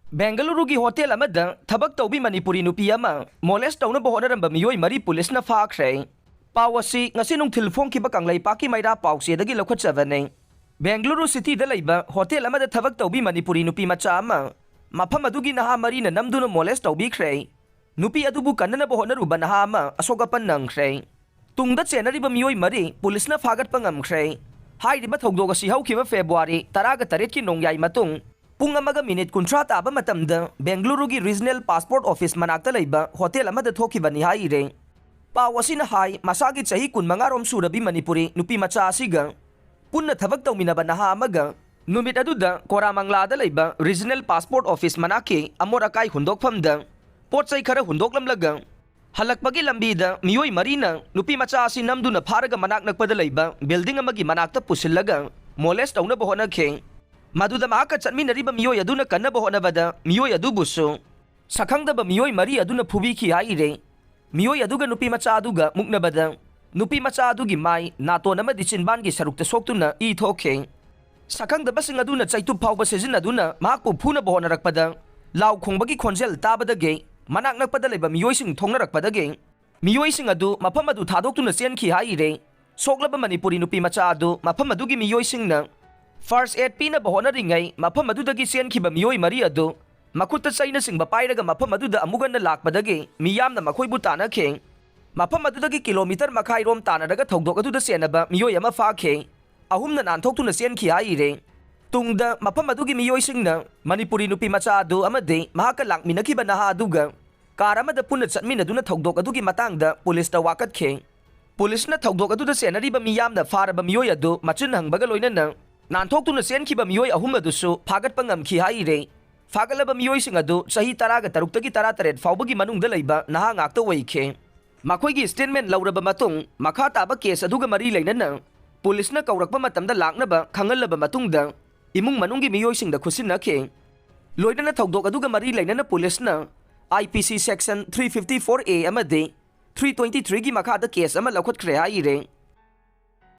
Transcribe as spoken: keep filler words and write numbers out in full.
ꯕꯦꯡꯒꯂꯨꯔꯨꯒꯤ hotel ꯑꯃꯗ ꯊꯕꯛ ꯇꯧꯕꯤ ꯃꯅꯤꯄꯨꯔꯤ ꯅꯨꯄꯤ ꯑꯃ ꯃꯣꯂꯦꯁ ꯇꯧꯅꯕ ꯍꯣꯠꯅꯔꯝꯕ ꯃꯤꯑꯣꯏ ꯃꯔꯤ ꯄꯨꯂꯤꯁꯅ ꯐꯥꯈ꯭ꯔꯦ꯫ ꯄꯥꯎ ꯑꯁꯤ ꯉꯁꯤ ꯅꯨꯡꯊꯤꯜ ꯐꯣꯡꯈꯤꯕ ꯀꯪꯂꯩꯄꯥꯛꯀꯤ ꯃꯩꯔꯥ ꯄꯥꯎꯆꯦꯗꯒꯤ ꯂꯧꯈꯠꯆꯕꯅꯤ꯫ ꯕꯦꯡꯒꯂꯨꯔꯨ ꯁꯤꯇꯤꯗ ꯂꯩꯕ ꯍꯣꯇꯦꯜ ꯑꯃꯗ ꯊꯕꯛ ꯇꯧꯕꯤ ꯃꯅꯤꯄꯨꯔꯤ ꯅꯨꯄꯤ ꯃꯆꯥ ꯑꯃ ꯃꯐꯝ ꯑꯗꯨꯒꯤ ꯅꯍꯥ ꯃꯔꯤꯅ ꯅꯝꯗꯨꯅ ꯃꯣꯂꯦꯁ ꯇꯧꯕꯤꯈ꯭ꯔꯦ꯫ ꯅꯨꯄꯤ ꯑꯗꯨꯕꯨ ꯀꯟꯅꯅꯕ ꯍꯣꯠꯅꯔꯨꯕ ꯅꯍꯥ ꯑꯃ ꯑꯁꯣꯛ ꯑꯄꯟ ꯅꯪꯈ꯭ꯔꯦ꯫ ꯇꯨꯡꯗ ꯆꯦꯟꯅꯔꯤꯕ ꯃꯤꯑꯣꯏ ꯃꯔꯤ ꯄꯨꯂꯤꯁꯅ ꯐꯥꯒꯠꯄ ꯉꯝꯈ꯭ꯔꯦ꯫ ꯍꯥꯏꯔꯤꯕ ꯊꯧꯗꯣꯛ ꯑꯁꯤ ꯍꯧꯈꯤꯕ ꯐꯦꯕ꯭ꯔꯨꯋꯥꯔꯤ ꯇꯔꯥꯒ ꯇꯔꯦꯠꯀꯤ ꯅꯣꯡꯌꯥꯏ ꯃꯇꯨꯡ ꯄꯨꯡ ꯑꯃꯒ ꯃꯤꯅꯤꯠ ꯀꯨꯟꯊ꯭ꯔꯥ ꯇꯥꯕ ꯃꯇꯝꯗ ꯕꯦꯡꯒꯂꯨꯔꯨꯒꯤ ꯔꯤꯖꯅꯦꯜ ꯄꯥꯁꯄꯣꯔꯠ ꯑꯣꯐꯤꯁ ꯃꯅꯥꯛꯇ ꯂꯩꯕ ꯍꯣꯇꯦꯜ ꯑꯃꯗ ꯊꯣꯛꯈꯤꯕꯅꯤ ꯍꯥꯏꯔꯦ꯫ ꯄꯥꯎ ꯑꯁꯤꯅ ꯍꯥꯏ, ꯃꯁꯥꯒꯤ ꯆꯍꯤ ꯀꯨꯟꯃꯉꯥ ꯔꯣꯝ ꯁꯨꯔꯕꯤ ꯃꯅꯤꯄꯨꯔꯤ ꯅꯨꯄꯤ ꯃꯆꯥ ꯑꯁꯤꯒ ꯄꯨꯟꯅ ꯊꯕꯛ ꯇꯧꯃꯤꯟꯅꯕ ꯅꯍꯥ ꯑꯃꯒ ꯅꯨꯃꯤꯠ ꯑꯗꯨꯗ ꯀꯣꯔꯥꯃꯪꯂꯥꯗ ꯂꯩꯕ ꯔꯤꯖꯅꯦꯜ ꯄꯥꯁꯄꯣꯔꯠ ꯑꯣꯐꯤꯁ ꯃꯅꯥꯛꯀꯤ ꯑꯃꯣꯠ ꯑꯀꯥꯏ ꯍꯨꯟꯗꯣꯛꯐꯝꯗ ꯄꯣꯠ ꯆꯩ ꯈꯔ ꯍꯨꯟꯗꯣꯛꯂꯝꯂꯒ ꯍꯜꯂꯛꯄꯒꯤ ꯂꯝꯕꯤꯗ ꯃꯤꯑꯣꯏ ꯃꯔꯤꯅ ꯅꯨꯄꯤ ꯃꯆꯥ ꯑꯁꯤ ꯅꯝꯗꯨꯅ ꯐꯥꯔꯒ ꯃꯅꯥꯛ ꯅꯛꯄꯗ ꯂꯩꯕ ꯕꯤꯜꯗꯤꯡ ꯑꯃꯒꯤ ꯃꯅꯥꯛꯇ ꯄꯨꯁꯤꯜꯂꯒ ꯃꯣꯂꯦꯁ ꯇꯧꯅꯕ ꯍꯣꯠꯅꯈꯤ꯫ ꯃꯗꯨꯗ ꯃꯍꯥꯛꯀ ꯆꯠꯃꯤꯟꯅꯔꯤꯕ ꯃꯤꯑꯣꯏ ꯑꯗꯨꯅ ꯀꯟꯅꯕ ꯍꯣꯠꯅꯕꯗ ꯃꯤꯑꯣꯏ ꯑꯗꯨꯕꯨꯁꯨ ꯁꯛꯈꯪꯗꯕ ꯃꯤꯑꯣꯏ ꯃꯔꯤ ꯑꯗꯨꯅ ꯐꯨꯕꯤꯈꯤ ꯍꯥꯏꯔꯦ꯫ ꯃꯤꯑꯣꯏ ꯑꯗꯨꯒ ꯅꯨꯄꯤ ꯃꯆꯥ ꯑꯗꯨꯒ ꯃꯨꯛꯅꯕꯗ ꯅꯨꯄꯤ ꯃꯆꯥ ꯑꯗꯨꯒꯤ ꯃꯥꯏ, ꯅꯥꯇꯣꯟ ꯑꯃꯗꯤ ꯆꯤꯟꯕꯥꯟꯒꯤ ꯁꯔꯨꯛꯇ ꯁꯣꯛꯇꯨꯅ ꯏ ꯊꯣꯛꯈꯤ꯫ ꯁꯛꯈꯪꯗꯕꯁꯤꯡ ꯑꯗꯨꯅ ꯆꯩꯇꯨꯞ ꯐꯥꯎꯕ ꯁꯤꯖꯤꯟꯅꯗꯨꯅ ꯃꯍꯥꯛꯄꯨ ꯐꯨꯅꯕ ꯍꯣꯠꯅꯔꯛꯄꯗ ꯂꯥꯎ ꯈꯣꯡꯕꯒꯤ ꯈꯣꯟꯖꯦꯜ ꯇꯥꯕꯗꯒꯤ ꯃꯅꯥꯛ ꯅꯛꯄꯗ ꯂꯩꯕ ꯃꯤꯑꯣꯏꯁꯤꯡ ꯊꯣꯡꯅꯔꯛꯄꯗꯒꯤ ꯃꯤꯑꯣꯏꯁꯤꯡ ꯑꯗꯨ ꯃꯐꯝ ꯑꯗꯨ ꯊꯥꯗꯣꯛꯇꯨꯅ ꯆꯦꯟꯈꯤ ꯍꯥꯏꯔꯦ꯫ ꯁꯣꯛꯂꯕ ꯃꯅꯤꯄꯨꯔꯤ ꯅꯨꯄꯤ ꯃꯆꯥ ꯑꯗꯨ ꯃꯐꯝ ꯑꯗꯨꯒꯤ ꯃꯤꯑꯣꯏꯁꯤꯡꯅ ꯐꯥꯔꯁ ꯑꯦꯗ ꯄꯤꯅꯕ ꯍꯣꯠꯅꯔꯤꯉꯩ ꯃꯐꯝ ꯑꯗꯨꯗꯒꯤ ꯆꯦꯟꯈꯤꯕ ꯃꯤꯑꯣꯏ ꯃꯔꯤ ꯑꯗꯨ ꯃꯈꯨꯠꯇ ꯆꯩꯅꯆꯤꯡꯕ ꯄꯥꯏꯔꯒ ꯃꯐꯝ ꯑꯗꯨꯗ ꯑꯃꯨꯛ ꯍꯟꯅ ꯂꯥꯛꯄꯗꯒꯤ ꯃꯤꯌꯥꯝꯅ ꯃꯈꯣꯏꯕꯨ ꯇꯥꯟꯅꯈꯤ꯫ ꯃꯐꯝ ꯑꯗꯨꯗꯒꯤ ꯀꯤꯂꯣꯃꯤꯇꯔ ꯃꯈꯥꯏꯔꯣꯝ ꯇꯥꯟꯅꯔꯒ ꯊꯧꯗꯣꯛ ꯑꯗꯨꯗ ꯆꯦꯟꯅꯕ ꯃꯤꯑꯣꯏ ꯑꯃ ꯐꯥꯈꯤ꯫ ꯑꯍꯨꯝꯅ ꯅꯥꯟꯊꯣꯛꯇꯨꯅ ꯆꯦꯟꯈꯤ ꯍꯥꯏꯔꯦ꯫ ꯇꯨꯡꯗ ꯃꯐꯝ ꯑꯗꯨꯒꯤ ꯃꯤꯑꯣꯏꯁꯤꯡꯅ ꯃꯅꯤꯄꯨꯔꯤ ꯅꯨꯄꯤ ꯃꯆꯥ ꯑꯗꯨ ꯑꯃꯗꯤ ꯃꯍꯥꯛꯀ ꯂꯥꯛꯃꯤꯟꯅꯈꯤꯕ ꯅꯍꯥ ꯑꯗꯨꯒ ꯀꯥꯔ ꯑꯃꯗ ꯄꯨꯟꯅ ꯆꯠꯃꯤꯟꯅꯗꯨꯅ ꯊꯧꯗꯣꯛ ꯑꯗꯨꯒꯤ ꯃꯇꯥꯡꯗ ꯄꯨꯂꯤꯁꯇ ꯋꯥꯀꯠꯈꯤ꯫ ꯄꯨꯂꯤꯁꯅ ꯊꯧꯗꯣꯛ ꯑꯗꯨꯗ ꯆꯦꯟꯅꯔꯤꯕ ꯃꯤꯌꯥꯝꯅ ꯐꯥꯔꯕ ꯃꯤꯑꯣꯏ ꯑꯗꯨ ꯃꯆꯤꯟ ꯍꯪꯕꯒ ꯂꯣꯏꯅꯅ ꯅꯥꯟꯊꯣꯛꯇꯨꯅ ꯆꯦꯟꯈꯤꯕ ꯃꯤꯑꯣꯏ ꯑꯍꯨꯝ ꯑꯗꯨꯁꯨ ꯐꯥꯒꯠꯄ ꯉꯝꯈꯤ ꯍꯥꯏꯔꯦ꯫ ꯐꯥꯒꯠꯂꯕ ꯃꯤꯑꯣꯏꯁꯤꯡ ꯑꯗꯨ ꯆꯍꯤ ꯇꯔꯥꯒ ꯇꯔꯨꯛꯇꯒꯤ ꯇꯔꯥ ꯇꯔꯦꯠ ꯐꯥꯎꯕꯒꯤ ꯃꯅꯨꯡꯗ ꯂꯩꯕ ꯅꯍꯥ ꯉꯥꯛꯇ ꯑꯣꯏꯈꯤ꯫ ꯃꯈꯣꯏꯒꯤ ꯁ꯭ꯇꯦꯠꯃꯦꯟ ꯂꯧꯔꯕ ꯃꯇꯨꯡ ꯃꯈꯥ ꯇꯥꯕ ꯀꯦꯁ ꯑꯗꯨꯒ ꯃꯔꯤ ꯂꯩꯅꯅ ꯄꯨꯂꯤꯁꯅ ꯀꯧꯔꯛꯄ ꯃꯇꯝꯗ ꯂꯥꯛꯅꯕ ꯈꯪꯍꯜꯂꯕ ꯃꯇꯨꯡꯗ ꯏꯃꯨꯡ ꯃꯅꯨꯡꯒꯤ ꯃꯤꯑꯣꯏꯁꯤꯡꯗ ꯈꯨꯠꯁꯤꯟꯅꯈꯤ꯫ ꯂꯣꯏꯅꯅ ꯊꯧꯗꯣꯛ ꯑꯗꯨꯒ ꯃꯔꯤ ꯂꯩꯅꯅ ꯄꯨꯂꯤꯁꯅ ꯑꯥꯏ ꯄꯤ ꯁꯤ ꯁꯦꯛꯁꯟ ꯊ꯭ꯔꯤ ꯐꯤꯐꯇꯤ ꯐꯣꯔ ꯑꯦ ꯑꯃꯗꯤ ꯊ꯭ꯔꯤ ꯇ꯭ꯋꯦꯟꯇꯤ ꯊ꯭ꯔꯤꯒꯤ ꯃꯈꯥꯗ ꯀꯦꯁ ꯑꯃ ꯂꯧꯈꯠꯈ꯭ꯔꯦ ꯍꯥꯏꯔꯦ꯫